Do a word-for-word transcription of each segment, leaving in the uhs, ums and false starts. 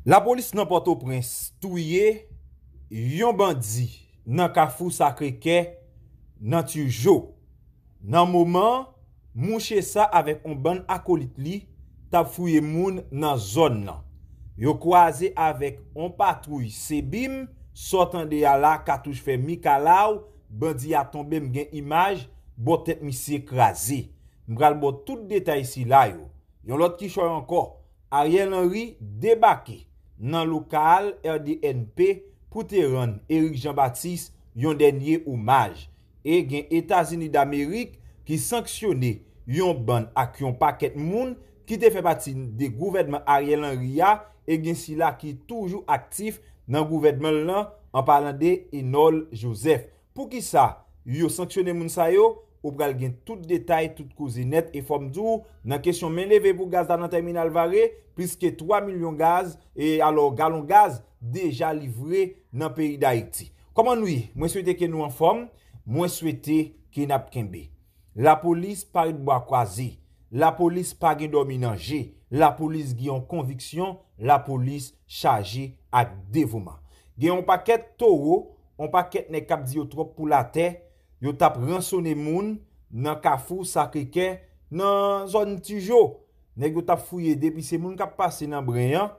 Lapolis nan Pòtoprens touye yon bandi nan Kafou Sakre Kè nan Tijo. Nan moman an, mouche sa avèk yon bann akolit li t ap fouye moun nan zòn nan. Yo kwaze avèk yon patwouy Sebim, sa w tande a la, katouch fè mikalaw, bandi a tonbe, m gen imaj, bò tèt misye kraze. M pral ba w tout detay sila yo. Yon lòt kichòy ankò, Ariel Henry debake nan lokal R D N P pou te rann Eric Jean Baptiste yon dènye omaj. E gen Etazini Damerik ki sanksyone yon bann ak yon pakèt moun ki te fè pati de gouvènman Ariel Henry a, e gen sila ki toujou aktif nan gouvènman l lan, an palan de Enol Joseph. Poukisa yo sanksyone moun sa yo? Ou pral gen tout detay, tout koze nèt, e fò m di w, nan kesyon men leve pou gaz la nan tèminal Vare, plis ke twa milyon gaz, e alò galon gaz, deja livre nan peyi Dayiti. Kòman nou ye? Mwen swete ke nou anfòm, mwen swete ke n ap kenbe. Lapolis pa ret bwa kwaze, lapolis pa gen dòmi nan je, lapolis gen yon konviksyon, lapolis chaje ak devouman. Gen yon pakèt towo, yon pakèt nèg k ap di yo twòp pou latè, yo t ap ransone moun nan Kafou Sakre Kè, nan zòn Tijo. Nèg yo t ap fouye depi se moun k ap pase nan bren an,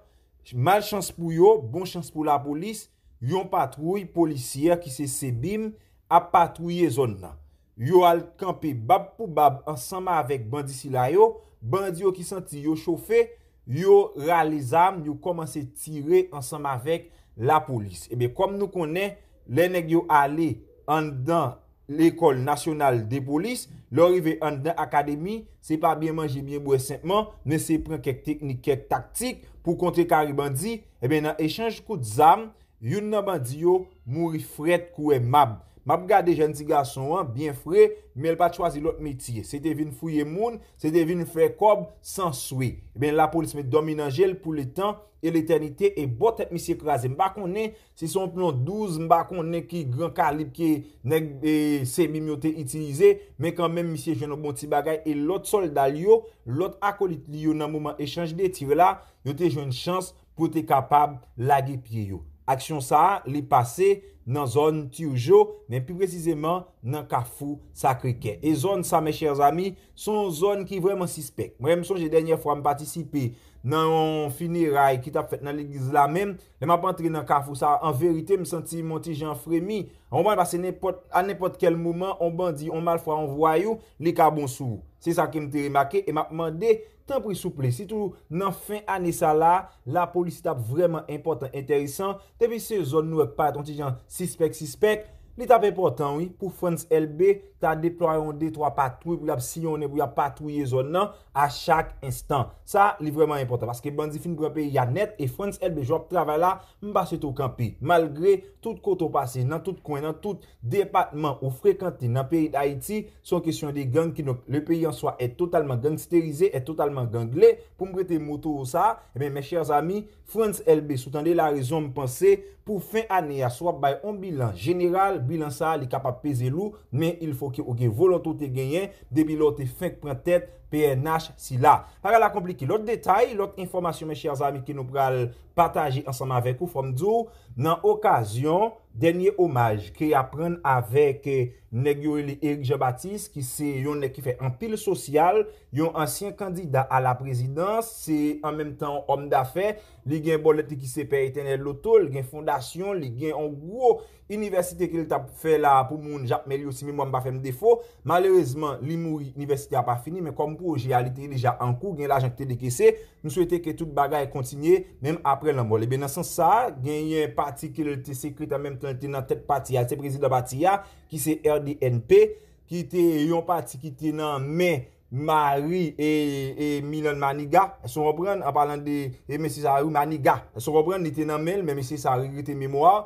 malchans pou yo, bon chans pou lapolis, yon patwouy polisyè ki se Sebim ap patwouye zòn nan. Yo al kanpe bab pou bab ansanm avèk bandi sila yo, bandi yo ki santi yo chofe, yo rale zam, yo kòmanse tire ansanm avèk lapolis. Ebyen, kòm nou konnen, lè nèg yo ale anndan lekòl nasyonal de polis, lè w rive anndan akademi, se pa byen manje, byen bwè senpman, men se pran kèk teknik, kèk taktik pou kontrekare bandi. Ebyen, nan echanj kout zam, youn nan bandi yo mouri frèt kouwè mab. M ap gade jèn ti gason an, byen fre, men l pa t chwazi lòt metye. Se te vin fouye moun, se te vin fè kòb san swe. Ebyen, lapolis met dòmi nan je l pou letan e letènite e bò tèt misye kraze. M pa konnen si se yon plon douz, m pa konnen ki gran kalib ke nèg, e, Sebim yo te itilize, men kanmenm misye jwenn yon bon ti bagay e lòt sòlda l yo, lòt akolit li yo nan moman echanj de tir la, yo te jwenn chans pou te kapab lage pye yo. Aksyon sa a, li pase nan zòn Tijo, men pi presizeman nan Kafou Sakre Kè. E zòn sa, mes chers amis, se yon zòn ki vrèman sispèk. Mwen, m sonje dènyè fwa m patisipe nan yon fineray ki t ap fèt nan legliz la menm, lè m ap antre nan kafou sa a, an verite, m santi m yon ti jan fremi. Ou konprann? Paske nenpòt, a nenpòt kèl moman, yon bandi, yon malfwa, yon vwayou, li ka bon sou ou. Se sa ke m te remake e m ap mande, tanpri souple, sitou nan fen ane sa la, lapolis t ap vrèman enpòtan, enteresan. Depi se zòn nou wè k parèt yon ti jan sispèk, sispèk, li t ap enpòtan, wi, pou Frantz Elbé ta deplwaye yon de twa patwouy pou y ap siyonnen, pou y ap patwouye zòn nan a chak enstan. Sa, li vrèman enpòtan, paske bandi fin pran peyi a nèt, e Frantz Elbé, jan w ap travay la, m pa swete w kanpe. Malgre tout kote w pase, nan tout kwen, nan tout depatman ou frekante nan peyi Dayiti, se yon kesyon de gang, kidonk, le pays en soi est totalement gangstérisé, est totalement ganglé, pou m prete mo towo sa, ebyen, mes chers amis, Frantz Elbé, si w tande larezon, m panse, pou fen ane a, si w ap bay yon bilan jeneral, bilan sa a, li kapab peze lou, men il faut que ou gen volonte ou te genyen depi lè w te fenk pran tèt P N H sila. Bagay la konplike. Lòt detay, lòt enfòmasyon, mes chers amis, ke nou pral pataje ansanm avèk ou, fò m di w, nan okazyon dènye omaj ke y ap rann avèk, eh, nèg yo rele Eric Jean Baptiste, ki se yon nèg ki fè anpil sosyal, yon ansyen kandida a la prezidans, se an menm tan yon òm dafè, li gen bòlèt li ki se Pè Etènèl Loto, li gen fondasyon, li gen yon gwo inivèsite ke li t ap fè la pou moun Jakmèl yo, si memwa m pa fè m defo. Malerezman, li mouri, inivèsite a pa fini, men kòm pwojè a, li te deja an kou, gen lajan ki te dekese, m swete ke tout bagay kontinye, menm apre lanmò l. Ebyen, nan sans sa a, genyen pati ke l te sekretè, an menm tan, li te nan tèt pati a, li se prezidan pati a, ki se R D N P, ki te yon pati ki te nan men mari e, e Milan Maniga, èske w konprann? An palan de, e mesye sa a, wi, Maniga, èske w konprann? Li te nan men l, men mesye sa a regrete memwa.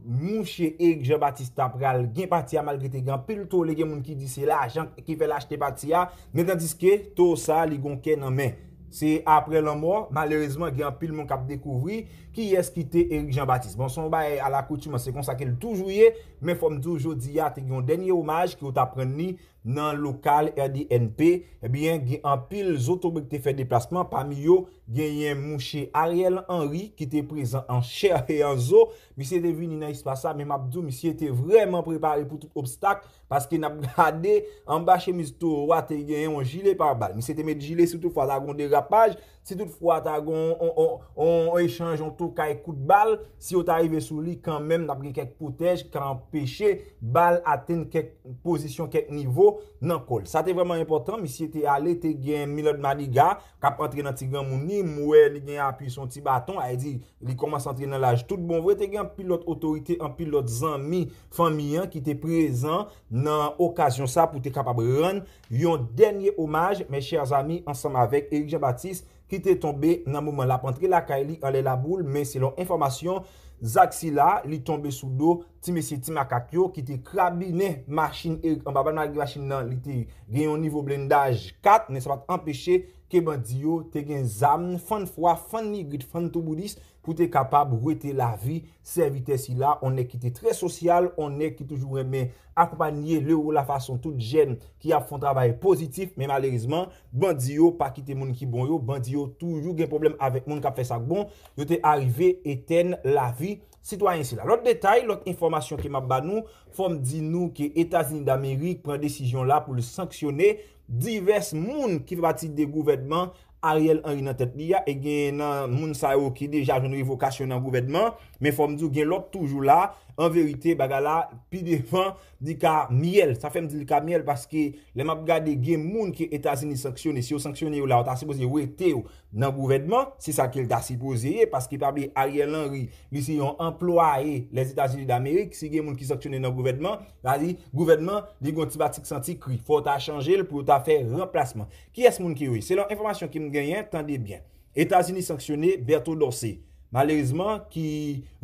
Mouche Eric Jean Baptiste ta pral gen pati a, malgre te gen anpil tole, gen moun ki di se lajan ki fè l achte pati a, men tandiske towo sa a, li gon kè nan men. Se apre lanmò, malerezman, gen anpil moun k ap dekouvri kiyès ki te Eric Jean Baptiste. Bon, se yon bagay alakoutim, se konsa ke l toujou ye, men fò m di w, jodi a, te gen yon dènye omaj ke w t ap rann li nan lokal R D N P. Ebyen, gen anpil zotobre ki te fè deplasman, pami yo, genyen mouche Ariel Henry ki te prezan an chè e an zo. Misye te vini nan espas la, men m ap di w, misye te vrèman prepare pou tout obstak, paske n ap gade anba chemiz towo a te gen yon jile pabal. Misye te met jile si toutfwa ta gen yon derapaj, si toutfwa ta gen yon, yon, yon, yon echanj, yon toukay kout bal, si yo ta rive sou li kanmenm, n ap gen kèk pwotèj ki ka anpeche bal atenn kèk pozisyon, kèk nivo nan kò l. Sa te vrèman enpòtan, misye te ale, te gen Milord Maniga k ap antre nan ti granmoun li, m wè li gen apui sou yon ti baton, sa vle di, li kòmanse antre nan laj tout bon vre, te gen anpil lòt otorite, anpil lòt zanmi fanmi an ki te prezan nan okazyon sa pou te kapab rann yon dènye omaj, mes chers amis, ansanm avèk Eric Jean Baptiste ki te tonbe nan moman l ap antre lakay li anlè Laboul, men selon enfòmasyon, zak sila, li tonbe sou do ti mesye ti makak yo ki te krabinen machin Eric anba bal, malgre machin nan, li te gen yon nivo blendaj kat, men sa pa t anpeche ke bandi yo te gen zam, fann fwa, fann nigrit, fann touboudis pou te kapab wete lavi sèvitè sila, yon nèg ki te trè sosyal, yon nèg ki toujou renmen akonpanye le wo la fason tout jèn ki ap fè yon travay pozitif, men malerezman, bandi yo pa kite moun ki bon yo, bandi yo toujou gen pwoblèm avèk moun k ap fè sa k bon, yo te arive etèn lavi sitwayen sila. Lòt detay, lòt enfòmasyon ke m ap ba nou, fò m di nou ke Etazini Damerik pran desizyon la pou l sanksyone divès moun ki fè pati de gouvènman Ariel Henry nan tèt li a, e gen nan moun sa yo ki deja jwenn revokasyon nan gouvènman, men fò m di w gen lòt toujou la, an verite, bagay la, pi devan, li ka myèl. Sa fè m di li ka myèl, paske lè m ap gade, gen moun ke Etazini sanksyone, si yo sanksyone yo la, yo ta sipoze wete yo nan gouvènman, se sa ke l ta sipoze ye, paske pa bliye Ariel Henry, li se yon anplwaye Lèzetazini Damerik, si gen moun ki sanksyone nan gouvènman, sa vle di, gouvènman, li gen yon ti batik santi kri, fò yo ta chanje l pou yo ta fè ranplasman. Kiyès moun ki yo ye? Selon enfòmasyon ke m genyen, tande byen. Etazini sanksyone Berto Dorcé, malerezman, ki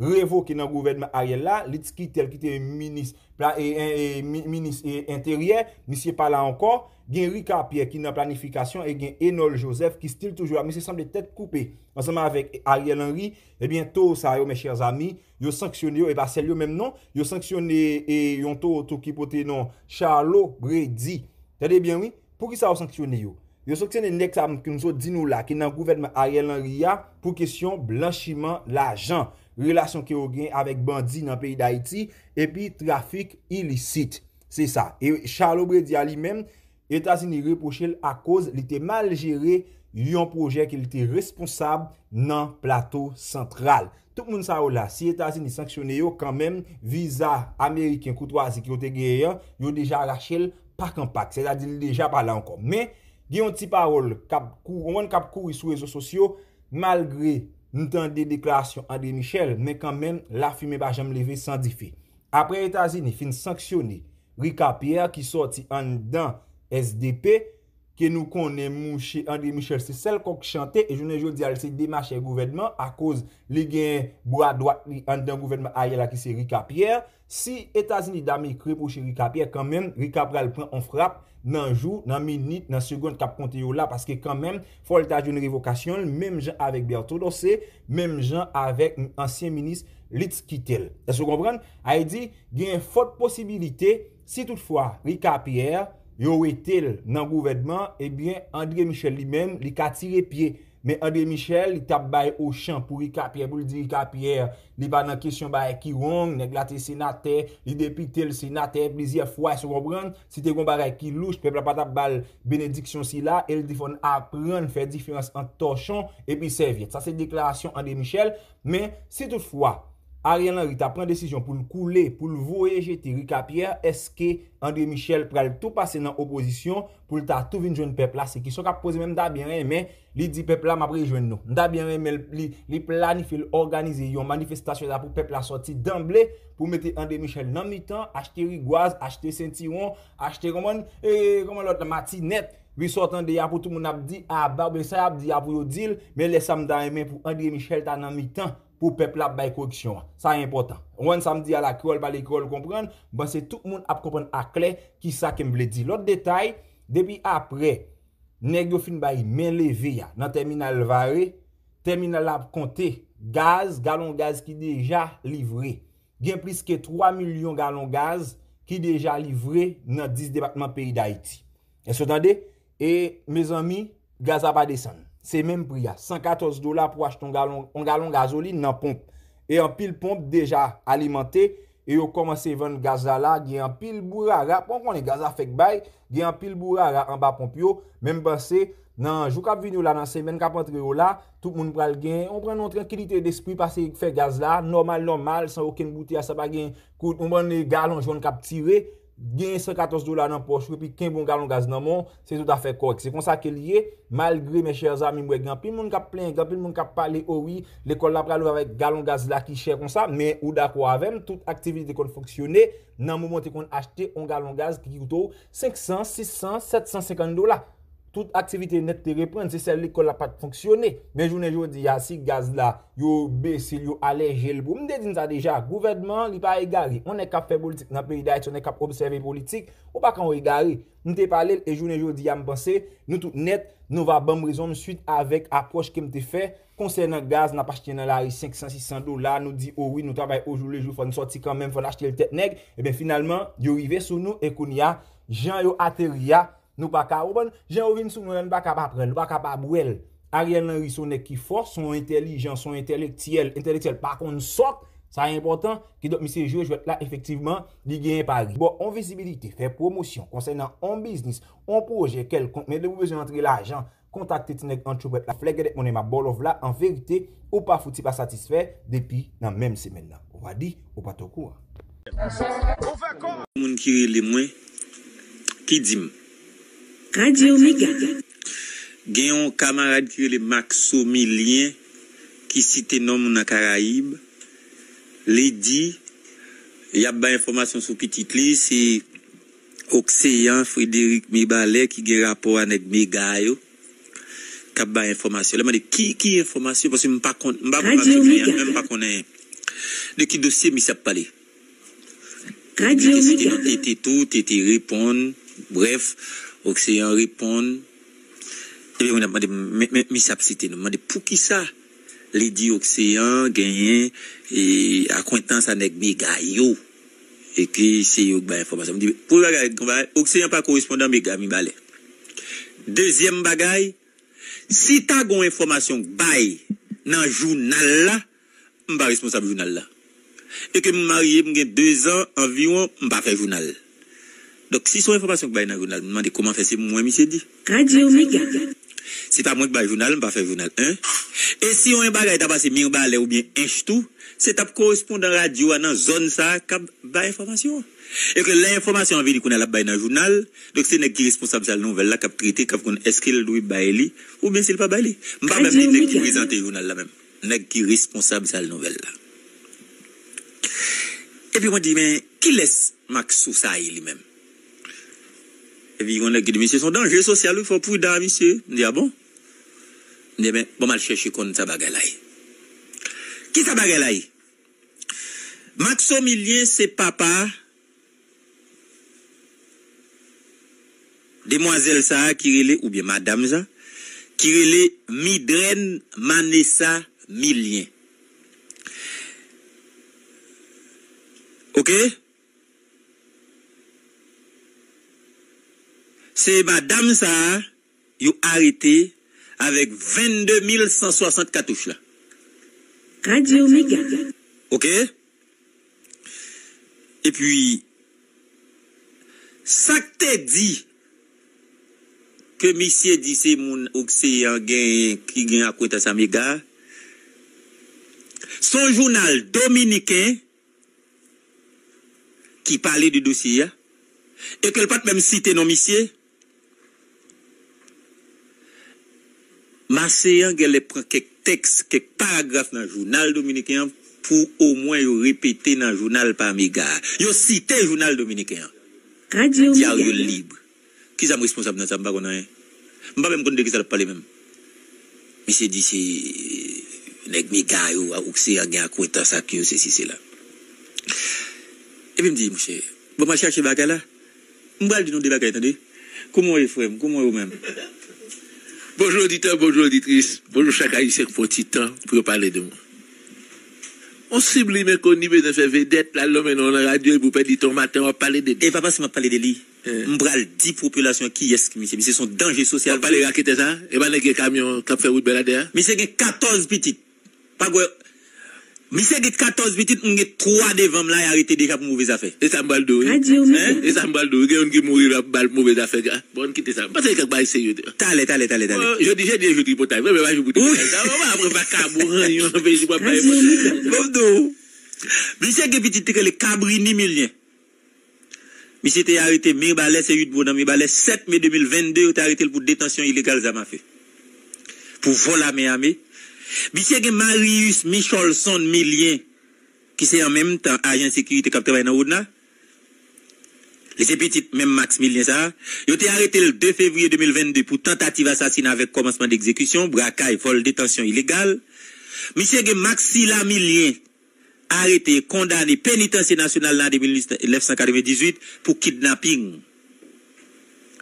revoke nan gouvènman Ariel la, li t kite l, ki te minis, pla- e, e, e, mi- minis e, enteryè, misye pa la ankò. Gen Ricard Pierre ki nan planifikasyon e gen Enol Joseph ki still toujou la. Misye sanble tèt koupe ansanm avèk Ariel Henry. Ebyen, towo sa yo, mes chers amis, yo sanksyone yo, e pa sèl yo menm non, yo sanksyone e, yon towo tou ki pote non Charlot Brady. Tande byen, wi. Poukisa yo sanksyone yo? Yo sanksyone nèg sa m sot di nou la ki nan gouvènman Ariel Henry a pou kesyon blanchiman lajan, relasyon ke yo gen avèk bandi nan peyi Dayiti, epi trafik ilisit. Se sa. E Charlot Brady a li menm, Etazini repwoche l akoz li te mal jere yon pwojè ke li te responsab nan Plato Santral. Tout moun sa yo la, si Etazini sanksyone yo kanmenm, viza ameriken koutwazi ke yo te genyen an, yo deja rache l pak an pak, sètadi li deja pa la ankò. Men, gen yon ti pawòl k ap kou- yon k ap kouri sou rezo sosyo, malgre m tande deklarasyon André Michel, men kanmenm, lafimen pa janm leve san dife. Apre Etazini fin sanksyone Ricard Pierre ki sòti anndan S D P, ke nou konnen mouche André Michel se sèl kòk chante, e jounen jodi a, l se demachè gouvènman, akoz li gen bra dwat li anndan gouvènman Ariel la ki se Ricard Pierre. Si Etazini Damerik repwoche Ricard Pierre, kanmenm, Ricard pral pran on frap nan jou, nan minit, nan segonn k ap konte yo la, paske kanmenm, fò l ta jwenn revokasyon l, menm jan avèk Berto Dorcé, menm jan avèk ansyen minis Litz Quitel. Èske w konprann? Sa vle di, gen fòt posibilite, si toutfwa Ricard Pierre, yo wete l nan gouvènman, ebyen, André Michel li menm, li ka tire pye. Men André Michel, li t ap bay ochan pou Ricard Pierre, pou l di Ricard Pierre, li pa nan kesyon bagay ki wrong, nèg la te senatè, li depite, l senatè plizyè fwa, èske w konprann? Si te gen bagay ki louch, pèp la pa t ap ba l benediksyon sila, e l di fò n aprann fè diferans ant tòchon epi sèvyèt. Sa se deklarasyon André Michel, men si toutfwa Ariel Henry ta pran desizyon pou l koule, pou l voye jete Ricard Pierre, èske André Michel pral tou pase nan opozisyon pou l ta tou vin jwenn pèp la? Se kesyon k ap poze, men m ta byen renmen li di pèp la, "M ap rejwenn nou." M ta byen renmen li, li planifye, l òganize yon manifestasyon la pou pèp la sòti danble, pou mete André Michel nan mitan, achte rigwaz, achte sentiwon, achte, kòman, e, kòman lòt la, matinèt. Wi, sa w tande a pou tout moun ap di aba, oubyen sa y ap di a pou yo di l, men lè sa m ta renmen pou André Michel ta nan mitan pou pèp la ap bay koreksyon an. Sa enpòtan. Ou konprann sa m di a la, kreyòl pale, kreyòl konprann, m panse tout moun ap konprann aklè kisa ke m vle di. Lòt detay, depi apre Nèg yo fin bay men leve a nan tèminal Vare, tèminal la ap konte gaz, galon gaz ki deja livre. Gen plis ke twa milyon galon gaz ki deja livre nan dis depatman peyi Dayiti. Èske w tande? E, mezanmi, gaz la pa desann. Se menm pri a, san katòz dola pou achte yon galon, yon galon gazolin nan ponp. E anpil ponp deja alimante, e yo kòmanse vann gaz la la, gen anpil bourara, bon, konnen gaz la fèk bay, gen anpil bourara anba ponp yo, men m panse, nan jou k ap vini yo la, nan semèn k ap antre yo la, tout moun pral gen, yon pran yon trankilite despri, pase fè gaz la, nòmal, nòmal, san okenn bouteyaj, sa pa gen kout, yon bann galon jòn k ap tire, genyen san katòz dola nan pòch ou, epi kenbe yon galon gaz nan men w, se toutafè kòrèk. Se konsa ke l ye, malgre, mes chers amis, m wè gen anpil moun k ap plenyen, gen anpil moun k ap pale, o wi, lekòl la pral ouvè avèk galon gaz la ki chè konsa, men ou dakò avè m, tout aktivite te konn fonksyone nan moman w te konn achte yon galon gaz ki koute w senk san, sis san, sèt san senkant dola. Tout aktivite nèt te reprann, se sèl lekòl la pa t fonksyone. Men jounen jodi a, si gaz la, yo bese l, yo alèje l pou. M te di n sa deja, gouvènman an, li pa egare. Yon nèg k ap fè politik nan peyi Dayiti, yon nèg k ap obsève politik, ou pa ka yon egare. M te pale l, e jounen jodi a, m panse, nou tout nèt, nou va ban m rezon m swit avèk apwòch ke m te fè konsènan gaz n ap achte nan lari senk san, sis san dola, nou di, o wi, nou travay ojoulejou, fò n sòti kanmenm, fò n achte l tèt nèg. Ebyen, finalman, yo rive sou nou, e kounye a, jan yo ateri a, nou pa ka konprann. Jan yo vin sou nou la, nou pa ka pa pran l, nou pa ka pa bwè l. Ariel Henry se yon nèg ki fò, se yon entèlijan, se yon entèlektyèl, entèlektyèl pa konn sòt, sa enpòtan. Kidonk, misye jwe jwèt la, efektivman, li genyen pari. Bon, on vizibilite, fè pwomosyon konsènan on biznis, on pwojè kèlkonk, men depi w bezwen antre lajan, kontakte ti nèg Entrepreneur la, Flè Gèdèt Monnen m ap ba w love la, an verite, ou pa fouti pa satisfè depi nan menm semèn nan. Ou pa di, ou pa t okouran. Moun ki rele mwen, ki di m. Radyo Mega. Gen yon kamarad ki rele Maxo Milien ki site non m nan Karayib. Li di, y ap bay enfòmasyon sou pitit li, se Oxéan Frédéric Mibalè ki gen rapò a nèg Mega yo k ap bay enfòmasyon. Lè m mande ki, ki enfòmasyon, paske m pa konn, m pa konn Maxo Milien, men m pa konnen de ki dosye misye ap pale. Li te site non T T tou, T T reponn, brèf, Oxéan reponn. Epi moun ap mande m, men, men, misye ap site non, m mande poukisa li di Oxéan genyen akwentans a nèg Mega yo, e ke se yo k bay enfòmasyon. M di, premye bagay, Oxéan pa korespondan Mega Mibalè. Dezyèm bagay, si ta gen yon enfòmasyon k bay nan jounal la, m pa responsab jounal la. E ke m marye, m gen dezan anviwon, m pa fè jounal. Donk, si se yon enfòmasyon k bay nan jounal, m mande kòman fè se mwen misye di. Radyo Mega. Se pa mwen k bay jounal, m pa fè jounal, en. E si yon bagay ta pase Mirbalè oubyen Ench tou, se t ap korespondan radyo a nan zòn sa a k ap bay enfòmasyon an. E ke lè enfòmasyon an vini kounye a l ap bay nan jounal, donk se nèg ki responsab sal nouvèl la k ap trete, k ap konn èske l dwe bay li, oubyen si l pa bay li. M pa menm di nèg ki prezante jounal la menm. Nèg ki responsab sal nouvèl la. Epi mwen di, men, kilès Maxo sa ye li menm? Epi yon nèg ki di, misye se yon danje sosyal wi, fò w pridan a misye. M di, a bon? M di, men, bon, m al chèche konn sa bagay la ye. Kisa bagay la ye? Maxo Milien se papa demwazèl sa a ki rele, oubyen madanm sa, ki rele Midrène Manessa Milien. Oke? Se madanm sa a yo arete avèk vennde mil san swasant katouch la. Radyo Mega. Oke? Epi, sa k te di ke misye di se moun Oxéan genyen ki gen akwentans a Mega, se yon jounal dominiken ki pale de dosye a, e ke l pa t menm site non misye, Maseyan genlè pran kèk tèks, kèk paragraf nan jounal dominiken an pou omwen yo repete nan jounal pa Mega a. Yo site jounal dominiken an. Radyo Mega. Diario Libre. Kisa m responsab nan sa? M pa konn anyen. M pa menm konn de kisa l ap pale menm. Misye di se nèg Mega yo, Oxéan gen akwentans ak yo, sesi, sela. Epi m di, monchè, bon, m al chache bagay la. M pral di nou de bagay, tande. Kouman w ye, frè m? Kouman w ye, ou menm? Bonjou oditè, bonjou oditris, bonjou chak Ayisyen k pran ti tan pou yo pale de mwen. On siblimen koni bezwen fè vedèt, l al nonmen non nan radyo epi w pèdi tan w maten w ap pale de li. E pa paske m ap pale de li. M pral di popilasyon an kiyès ki misye. Misye se yon danje sosyal. W ap pale raketè sa? E pa nèg gen kamyon k ap fè wout Bèladè a? Misye gen katòz pitit. Pa gwe. Misye gen katòz pitit, m gen twa devan m la, y arete deja pou move zafè. E sa m pral di w, wi. Radyo Mega. E sa m pral di w, wi. Gen youn ki mouri la pou bal move zafè. Bon, kite sa. M panse gen kèk bagay serye. Talè, talè, talè, talè. Bon, jodi, jodi e jou tripotay. Vre, men pa jou pou tripotay. Sa, w ap pran vakabon, ranyon, nan peyi, w ap bay. Radyo Mega. Bon, m di w. Misye gen pitit, li rele Cabrini Milien. Misye te arete Mibalè, se uit bò nan Mibalè, sèt me de mil venn de, yo te arete l pou detansyon ilegal zam afe. Pou vòl ame ame. Misye gen Marius Micholson Milien, ki se an menm tan ajan sekirite k ap travay nan Rodna. Li se pitit menm Max Milien sa a. Yo te arete l de fevriye de mil venn de pou tantativ asasina avèk kòmansman degzekisyon, brakay, vòl, detansyon ilegal. Misye gen Maxila Milien, arete e kondane Penitansye Nasyonal nan ane mil nèf san katrevendizuit pou kidnaping.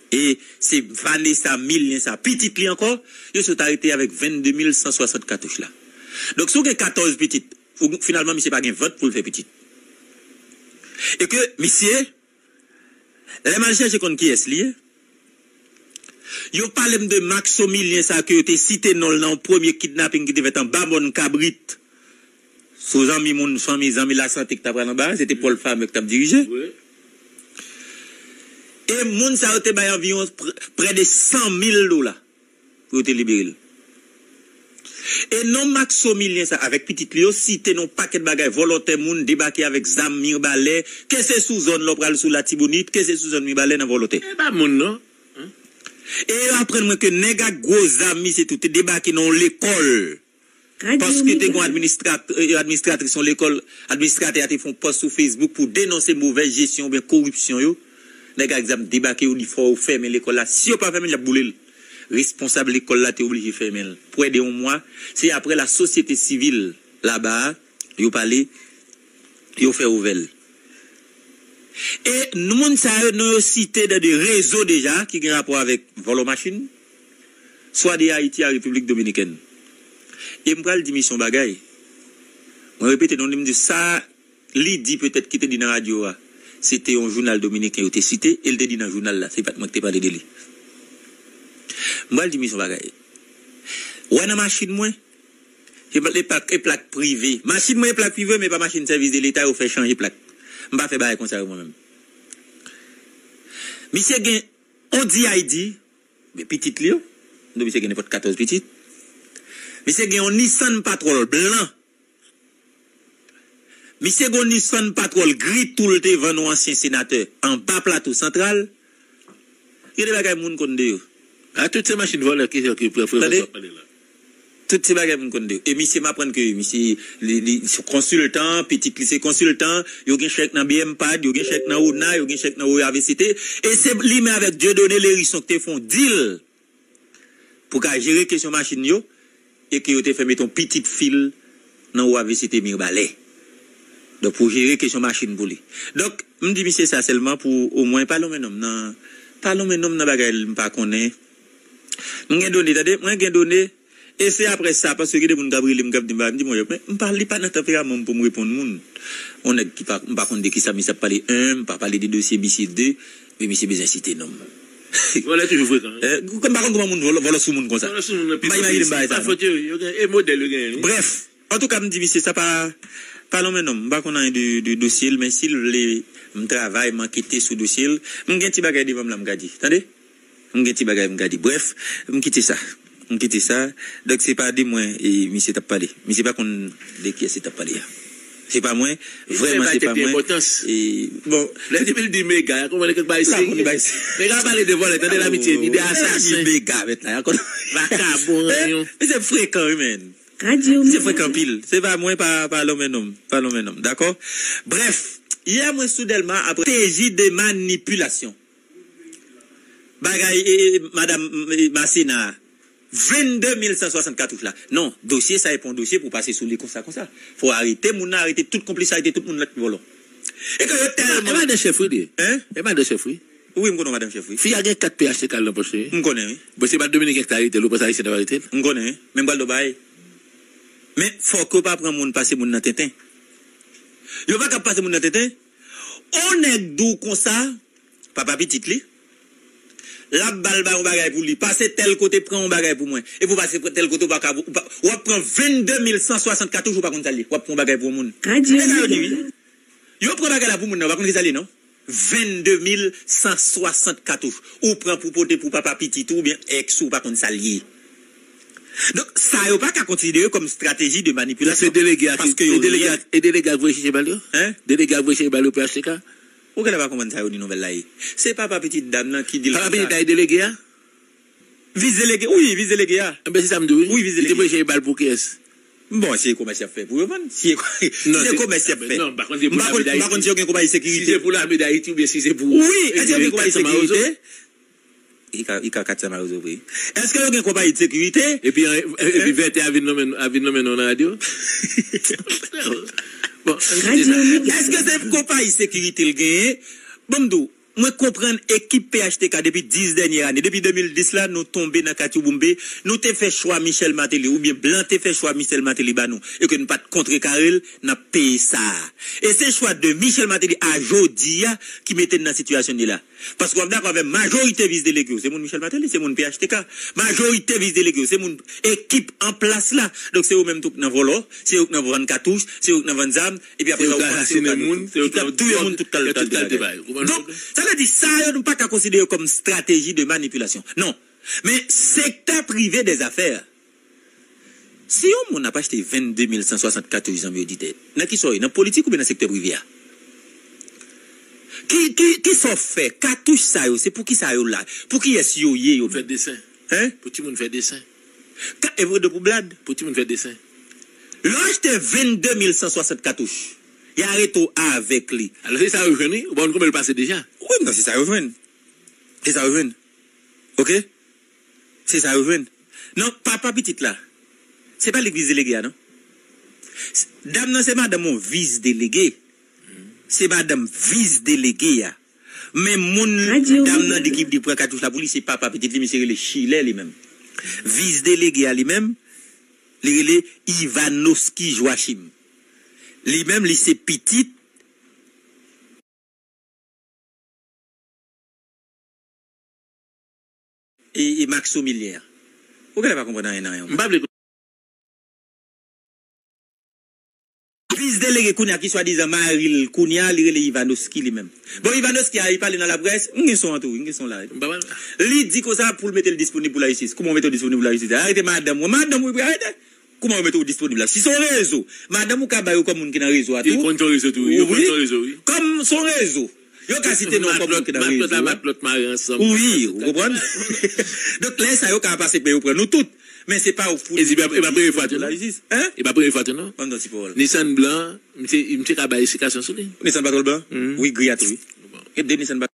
E se Vanessa Milien sa, pitit li ankò, yo sot arete avèk vennde mil san swasant katouch la. Donk, si w gen katòz pitit, ou, finalman, misye pa gen vant pou l fè pitit. E ke misye, lè m al chèche konn kiyès li ye, yo pale m de Maxo Milien sa ke yo te site non l nan yon premye kidnaping ki te fèt anba mòn Kabrit. Sou zanmi moun, fanmi, zanmi lasante ki t ap pral anba a, se te Paul Farmer ki t ap dirije. Wi. E moun sa yo te bay anviwon pre, prè de san mil dola pou yo te libere l. E non Maxo Milien sa avèk pitit li yo site nan yon pakèt bagay, vòlòtè moun, debake avèk zam, Mibalè, ke se sou zòn lè w pral sou Latibonit, ke se sou zòn Mibalè nan vòlòtè. E pa moun non. E yo aprann mwen ke nèg ak gwo zam, misye tou, te debake nan yon lekòl. Paske te gen yon administrat, eh, administratris yon lekòl, administratè a te fè yon pòs sou Facebook pou denonse movèz jesyon oubyen koripsyon yo. Nèg ak zam debake, yo di fò yo fèmen lekòl la. Si yo pa fèmen l, y ap boule l. Responsab lekòl la te oblije fèmen l. Prè de yon mwa, se apre lasosyete sivil laba a, yo pale, yo fè ouvè l. E moun sa yo, non yo site nan de rezo deja ki gen rapò avèk vòlò machin, swa de Ayiti a Repiblik Dominikèn. E m pral di misye yon bagay. Mwen repete non li, m di sa li di petèt ki te di nan radyo a. Se te yon jounal dominiken yo te site, e l te di nan jounal la. Se pa t mwen ki te pale de li. M pral di misye yon bagay. Ou wè nan machin mwen, e plak, e plak prive. Machin mwen e plak prive, men pa machin sèvis de leta, yo fè chanje plak. M pa fè bagay konsa yo mwen menm. Misye gen on D I D, men pitit li yo. Donk misye gen nenpòt katòz pitit. Misye gen yon Nissan Patrol blan. Misye gen yon Nissan Patrol gri tou l te vann yon ansyen senatè anba Plato Santral. Gen de bagay moun konn de yo. A, tout se machin vòlè ki, ki, ki, ki, tande? Tout se bagay moun konn de yo. E misye m aprann ke misye, li, li se konsiltan, pitit li se konsiltan, yo gen chèk nan B M pad, yo gen chèk nan Rodna, yo gen chèk nan O A V C T. E se li menm avèk Dieudonné Lhérisson ki te fè yon deal pou ka jere kesyon machin yo, e ke yo te fè mete yon pitit fil nan O A V C T Mibalè. Donk, pou jere kesyon machin pou li. Donk, m di misye sa sèlman pou omwen pa lonmen non m nan, pa lonmen non m nan bagay m pa konnen. M gen done, tande, mwen gen done, e se apre sa, paske gen de moun k ap rele m, k ap di m bagay, m di, monchè, men m pa, li pa nan tanperaman m pou m reponn moun. On nèg ki pa, m pa konn de kisa misye ap pale, en, m pa pale de dosye misye, de, men misye bezwen site non m. Vòlè toujou frekan, wi. Eh, m pa konn kòman moun vòlò, vòlò sou moun konsa. Vòlò sou moun nan pi. M pa imajine m bagay sa, non. Se pa fòt yo, yo gen, e modèl yo genyen, wi. Brèf, antouka, m di misye sa pa, pa lonmen non m. M pa konn anyen de, de dosye l, men si l vle m travay, m ankete sou dosye l, m gen ti bagay devan m la m ka di. Tande? M gen ti bagay m ka di. Brèf, m kite sa. M kite sa. Donk, se pa de mwen e misye t ap pale. Misye pa konn de kiyès li t ap pale a. Se pa mwen. Vrèman, se pa mwen. E, bon. Lè depi l di mega, kòman li kèk bagay serye? Mega pale de vòlè, tande, lamitye, ni de asasen. Mega, mèt la, ankò. Vakabon, ranyon. Misye frekan, wi, men. Misye frekan anpil. Se pa mwen, pa, pa lonmen non m. Pa lonmen non m, dakò? Brèf, yè mwen sou Dèlma apre strateji de manipilasyon. Bagay, e, e, madanm, e, Masena a. Vennde mil san swasant katouch la. Non, dosye sa e pa yon dosye pou pase sou li konsa, konsa. Fò arete moun nan, arete tout konplis, arete tout moun nan ki vòlò. E ke yo tèlman... E pa de chèf, wi, li ye. Hein? E pa de chèf, wi. Wi, m konnen yon madanm chèf, wi. Fi a gen kat P H T K nan pòch li, wi. M konnen, wi. Bon, se pa Dominiken ki ta rete l, ou panse Ayisyen t ap arete l? M konnen, wi. Men m pral di w yon bagay. Men fòk yo pa pran moun pase moun nan tenten. Yo pa ka pase moun nan tenten. On nèg di w konsa, papa pitit li, l ap ba l bay yon bagay pou li. Pase tèl kote, pran yon bagay pou mwen. Epi w pase tèl kote, w pa ka, w pa, w ap pran vennde mil san swasant katouch, ou pa konn sa l ye. W ap pran yon bagay pou yon moun. Se sa yo di, wi. Yo pran bagay la pou moun nan, ou pa konn ki sa l ye, non? Vennde mil san swasant katouch. Ou pran pou pote pou papa pitit ou oubyen èks ou, ou pa konn sa l ye. Donk, sa yo pa ka konsidere kòm strateji de manipilasyon. Se delege a ki, paske yo e delege a, e delege a k voye chèche bal yo? Hein? Delege a k voye chèche bal yo P H T K? Ou genlè pa konprann sa yo di nouvèl la ye. Se papa pitit dam nan ki di l konsa. Papa pitit la e delege a? Vis delege, wi, vis delege a. Enben, se sa m di w, wi. Wi, vis delege. Li te voye chèche bal pou kiyès? Bon, se komès y ap fè pou yo vann. Si se komès y ap fè. Non, m pa konn si se pou lame dayiti. M pa konn si yo gen konpayi sekirite. Si se pou lame dayiti oubyen si se pou. Wi, èske yo gen konpayi sekirite? I ka, i ka kat sa Mawozo vre. Èske yo gen konpayi de sekirite? Epi, epi vètè a vin nonmen, a vin nonmen non nan radyo. Bon, ann kite sa. Èske se konpayi sekirite l genyen? Bon, m di w, mwen konprann ekip P H T K depi dis dènyè ane. Depi de mil dis la, nou tonbe nan katchouboumbe. Nou te fè chwa Michel Martelly, oubyen blan te fè chwa Michel Martelly ba nou, e ke n pa t kontrekare l, n ap peye sa. E se chwa de Michel Martelly a jodi a ki mete n nan sitiyasyon n ye la. Paske w ap dakò avè m, majorite vis delege yo, se moun Michel Martelly, se moun P H T K. Majorite vis delege yo, se moun ekip an plas la. Donk, se yo menm tou k nan vòlò, se yo k nan vann katouch, se yo k nan vann zam, epi apre sa, ou konn se yo k nan moun, ki t ap touye moun tout kalite bagay. Donk, sa vle di, sa yo, nou pa ka konsidere yo kòm strateji de manipilasyon. Non. Men, sektè prive dè zafè, si yon moun ap achte vennde mil san swasant katouch, zanmi oditè, nan ki sa w ye? Nan politik oubyen nan sektè prive a? Ki, ki, ki sa w fè? Katouch sa yo, se pou ki sa yo la? Pou kiyès yo ye, yo menm? Fè desen. Hein? Pou timoun fè desen. Ka, e vre de pou blad? Pou timoun fè desen. Lè w achte vennde mil san swasant katouch, y arete w avèk li. Alò, se sa yo jwenn, wi. Ou pa konn konbyen l pase deja? Wi, non, se sa yo jwenn. Se sa yo jwenn. Oke? Se sa yo jwenn. Non, papa pitit la, se pa li k vis delege a, non. S-, dam nan se madanm yon vis delege. Se madanm vis delege a. Men moun dam nan di ki di pran katouch la pou li, se papa pitit li, misye rele Chilè li menm. Vis delege a li menm, li rele Ivanovski Joachim. Li menm, li se pitit e, e Maximilien an. Ou genlè pa konprann anyen nan anyen. M pa vle. Vis delege kounye a ki swadizan mari l kounye a, li rele Ivanovski li menm. Bon, Ivanovski a, li pale nan laprès, m gen son an tou, wi, m gen son la. M pa mal. Li di konsa pou l mete l disponib pou lajistis. Kouman w mete w disponib pou lajistis? Arete madanm ou. Madanm ou, wi, arete. Kouman yo mete w disponib la? Si se yon rezo, madanm ou ka ba yo kòm moun ki nan rezo a tou. Yo konn se yon rezo tou, wi. Yo konn se yon rezo, wi. Kòm se yon rezo, yo ka site non w kòm moun ki nan rezo a. Matlòt la, matlòt mare ansanm. Wi, ou konprann? Donk, lè sa yo ka pase, men yo pran nou tout. Men se pa ou pou. E di, e pa premye fwa tou, non? Hein? E pa premye fwa tou, non? Ban m ti pawòl. Nissan blan, misye, misye ka bay esplikasyon sou li. Nissan pa twòl blan? Wi, gri a tou, wi. Bon. E de Nissan pa